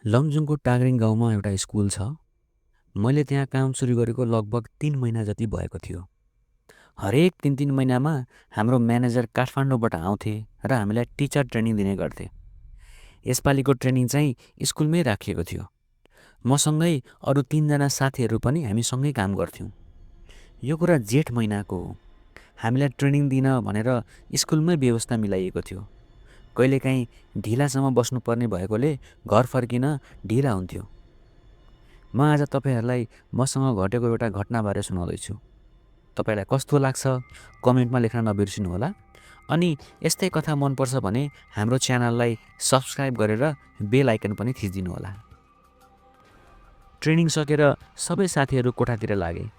लमजुङको टाग्रिङ गाउँमा एउटा स्कुल छ। मैले त्यहाँ काम सुरु गरेको लगभग 3 महिना जति भएको थियो। हरेक 3-3 महिनामा हाम्रो म्यानेजर काठमाडौँबाट आउँथे र हामीलाई टिचर ट्रेनिङ दिने गर्थे। यसपालिको ट्रेनिङ चाहिँ स्कुलमै राखिएको थियो। मसँगै अरू 3 जना साथीहरू पनि हामी सँगै काम गर्थ्यौँ। यो कुरा जेठ महिनाको हो। हामीलाई ट्रेनिङ दिन भनेर स्कुलमै व्यवस्था मिलाइएको थियो। कहिलेकाहीँ ढिलासम्म बस्नुपर्ने भएकोले घर फर्किन ढिला हुन्थ्यो। म आज तपाईँहरूलाई मसँग घटेको एउटा घटनाबारे सुनाउँदैछु। तपाईँलाई कस्तो लाग्छ कमेन्टमा लेख्न नबिर्सिनुहोला। अनि यस्तै कथा मनपर्छ भने हाम्रो च्यानललाई सब्सक्राइब गरेर बेल आइकन पनि थिचिदिनुहोला। ट्रेनिङ सकेर सबै साथीहरू कोठातिर लागे।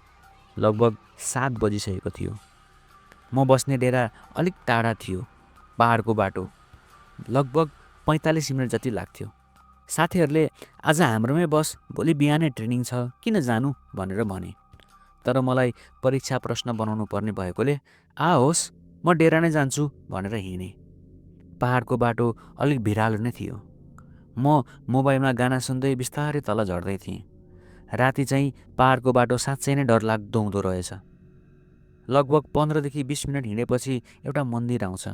लगभग 7 बजिसकेको थियो। म बस्ने डेरा अलिक टाढा थियो, पहाडको बाटो। लगभग 45 मिनट जति लाग्थ्यो। साथीहरूले आज हाम्रोमै बस, भोलि बिहानै ट्रेनिङ छ, किन जानु भनेर भने। तर मलाई परीक्षा प्रश्न बनाउनु पर्ने भएकोले होस् म डेरा नै जान्छु भनेर हिँडेँ। पहाडको बाटो अलिक भिरालो नै थियो। म मोबाइलमा गाना सुन्दै बिस्तारै तल झर्दै थिएँ। राति चाहिँ पहाडको बाटो साँच्चै नै डरलाग्दो हुँदो रहेछ। लगभग 15देखि 20 मिनट हिँडेपछि एउटा मन्दिर आउँछ।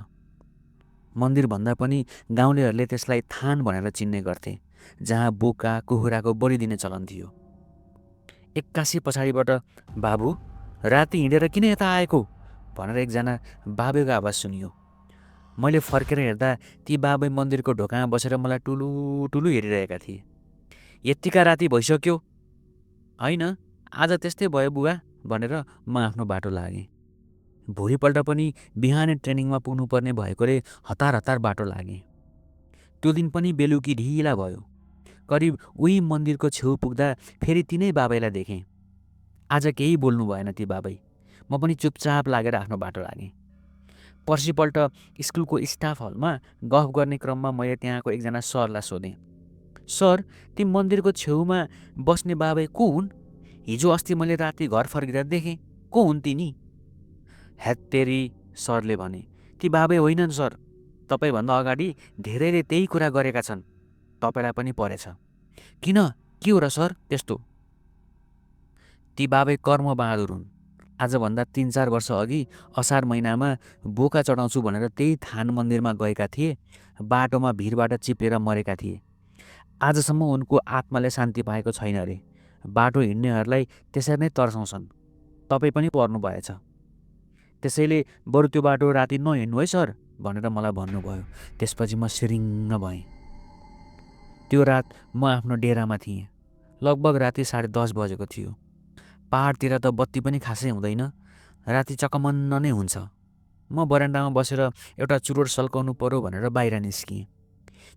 मन्दिर भन्दा पनि गाउँलेहरूले त्यसलाई थान भनेर चिन्ने गर्थे, जहाँ बोका कुखुराको बलि दिने चलन थियो। एक्कासी पछाडिबाट बाबु राति हिँडेर किन यता आएको भनेर एकजना बाबेको आवाज सुनियो। मैले फर्केर हेर्दा ती बाबे मन्दिरको ढोकामा बसेर मलाई टुलु टुलु हेरिरहेका थिए। यत्तिका राति भइसक्यो? होइन, आज त्यस्तै भयो बुवा भनेर म आफ्नो बाटो लागेँ। भोलिपल्ट पनि बिहानै ट्रेनिङमा पुग्नुपर्ने भएकोले हतार हतार बाटो लागेँ। त्यो दिन पनि बेलुकी ढिला भयो। करिब उही मन्दिरको छेउ पुग्दा फेरि तिनै बाबैलाई देखेँ। आज केही बोल्नु भएन ती बाबै। म पनि चुपचाप लागेर आफ्नो बाटो लागेँ। पर्सिपल्ट स्कुलको स्टाफ हलमा गफ गर्ने क्रममा मैले त्यहाँको एकजना सरलाई सोधेँ, सर, ती मन्दिरको छेउमा बस्ने बाबै को हुन्? हिजो अस्ति मैले राति घर फर्किँदा देखेँ, को हुन् तिनी? हेत्तेरी, सरले भने, ती बाबै होइनन् सर। तपाईँभन्दा अगाडि धेरैले त्यही कुरा गरेका छन्। तपाईँलाई पनि परेछ। किन, के हो र सर त्यस्तो? ती बाबै कर्मबहादुर हुन्। आजभन्दा 3-4 वर्ष अघि असार महिनामा बोका चढाउँछु भनेर त्यही थान मन्दिरमा गएका थिए। बाटोमा भिरबाट चिप्लेर मरेका थिए। आजसम्म उनको आत्माले शान्ति पाएको छैन अरे। बाटो हिँड्नेहरूलाई त्यसरी नै तर्साउँछन्। तपाईँ पनि पर्नु भएछ। त्यसैले बरु त्यो बाटो राति नहिँड्नु है सर भनेर मलाई भन्नुभयो। त्यसपछि म सिरिङ्ग भएँ। त्यो रात म आफ्नो डेरामा थिएँ। लगभग राति 10:30 बजेको थियो। पहाडतिर त बत्ती पनि खासै हुँदैन। राति चकमन्न नै हुन्छ। म बरान्डामा बसेर एउटा चुरोट सल्काउनु पर्यो भनेर बाहिर निस्किएँ।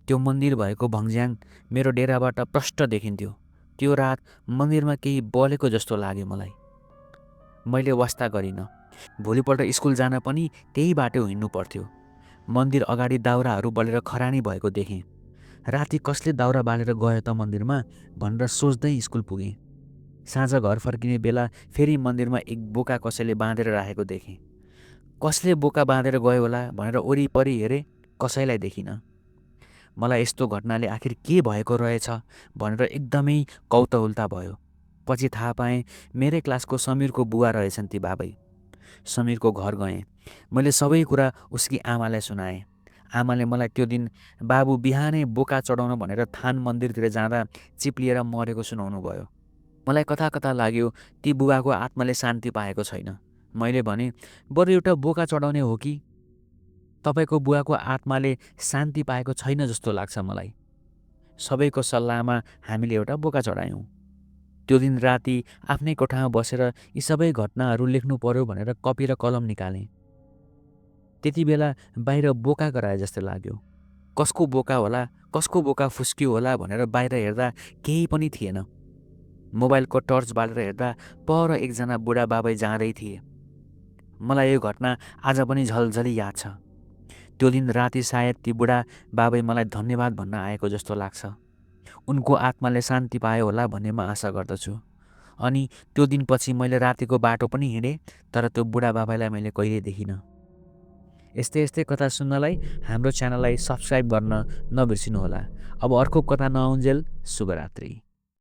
त्यो मन्दिर भएको भङ्ज्याङ मेरो डेराबाट प्रष्ट देखिन्थ्यो। त्यो रात मन्दिरमा केही बलेको जस्तो लाग्यो मलाई। मैले वास्ता गरिनँ। भोलिपल्ट स्कुल जान पनि त्यही बाटो हिँड्नु पर्थ्यो। मन्दिर अगाडि दाउराहरू बलेर खरानी भएको देखेँ। राति कसले दाउरा बालेर गयो त मन्दिरमा भनेर सोच्दै स्कुल पुगेँ। साँझ घर फर्किने बेला फेरि मन्दिरमा एक बोका कसैले बाँधेर राखेको देखेँ। कसले बोका बाँधेर गयो होला भनेर वरिपरि हेरेँ, कसैलाई देखिनँ। मलाई यस्तो घटनाले आखिर के भएको रहेछ भनेर एकदमै कौतूहलता भयो। पछि थाहा पाएँ मेरै क्लासको समीरको बुवा रहेछन् ती बाबै। समीरको घर गएँ। मैले सबै कुरा उसकी आमालाई सुनाएँ। आमाले मलाई त्यो दिन बाबु बिहानै बोका चढाउन भनेर थान मन्दिरतिर जाँदा चिप्लिएर मरेको सुनाउनु भयो। मलाई कता कता लाग्यो ती बुबाको आत्माले शान्ति पाएको छैन। मैले भने, बरु एउटा बोका चढाउने हो कि? तपाईँको बुवाको आत्माले शान्ति पाएको छैन जस्तो लाग्छ मलाई। सबैको सल्लाहमा हामीले एउटा बोका चढायौँ। त्यो दिन राति आफ्नै कोठामा बसेर यी सबै घटनाहरू लेख्नु पर्यो भनेर कपी र कलम निकालेँ। त्यति बेला बाहिर बोका कराए जस्तो लाग्यो। कसको बोका होला, कसको बोका फुस्कियो होला भनेर बाहिर हेर्दा केही पनि थिएन। मोबाइलको टर्च बालेर हेर्दा पर एकजना बुढा बाबै जाँदै थिए। मलाई यो घटना आज पनि झलझली याद छ। त्यो दिन राति सायद ती बुढा बाबै मलाई धन्यवाद भन्न आएको जस्तो लाग्छ। उनको आत्माले शान्ति पायो होला भन्ने म आशा गर्दछु। अनि त्यो दिनपछि मैले रातिको बाटो पनि हिँडेँ, तर त्यो बुढा बाबालाई मैले कहिल्यै देखिनँ। यस्तै यस्तै कथा सुन्नलाई हाम्रो च्यानललाई सब्सक्राइब गर्न नबिर्सिनुहोला। अब अर्को कथा नआउन्जेल शुभरात्रि।